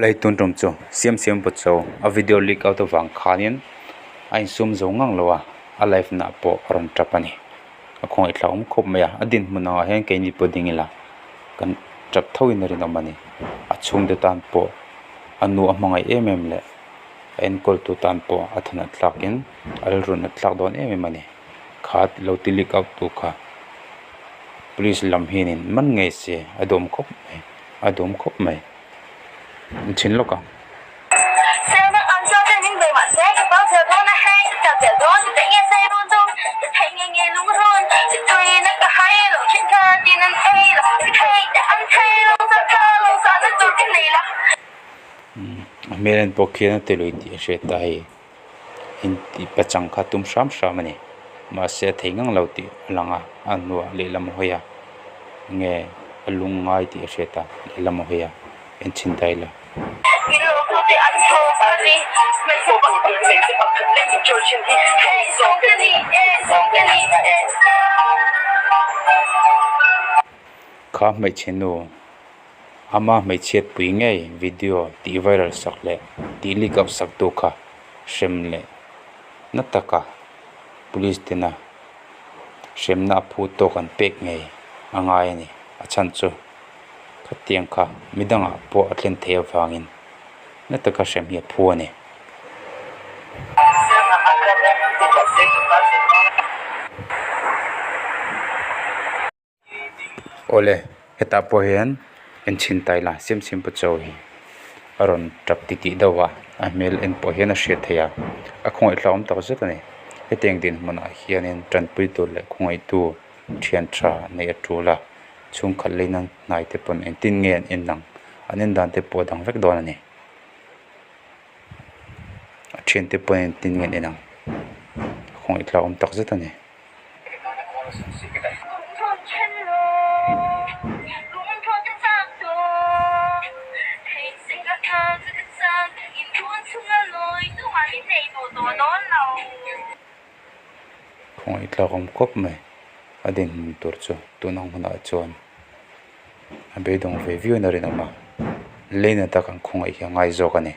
Awle tun tum chu siam siam pawh cho a video leak out avang khanin a insum zo ngang lo a, a live na pawh a rawn tap a ni. A khawngaih thlak awm khawp mai a, a dinhmun angah hian keini pawh ding ila kan tap tho in a rinawm a ni. A chhungte tan pawh a nu a hmangaih em em leh a enkawl tu tan pawh a thanat thlakin a rilru nat thlak dawn em em a ni. Kha lo ti leak out tu kha police lam hianin man ngei se a dawm khawp mai a dawm khawp mai. An chhin lawk ang. A hmel en pawh khian a ti lui tih a hriat a hei intih pachang kha tum hram hram a ni mahse a thei ngang lo tih a lang a a hnuah lehlam a hawi a enge a lung ngai tih a hriat a lehlam a hawi a en chhin ta ila. Kha hmeichhe nu ama hmeichhiat pui ngei video tih viral sak leh tih leak up sak tu kha hrem leh na taka police tena hremna a phu tawk an pek ngei a ngai a ni a chhan chu khatiang kha midangah pawh a thlen theih avangin na taka hrem hi a phu a ni. Awle hetah pawh hian enchhin ta ila sim sim pa chaw hi a rawn tap titih deuh a a hmel en pawh hian a hriat theih a a khawngaih hlauhawm tak zet a ni hetiang dinhmunah hianin tanpui tur leh khawngaihtu thian tha neih a tul a chhungkhat lei nan hnai te pawn engtin nge an en ang an en dan te pawh a dang vek dawn a ni a thiante pawn engtin nge an en ang a khawngaih hlauhawm tak zet a ni. Khawngaih tlak awm khawp mai a dinhmun tur chu tun ang hunah chuan a beidawng ve viau in a rinawm a leina tak an khawngaih hi a ngai zawk a ni.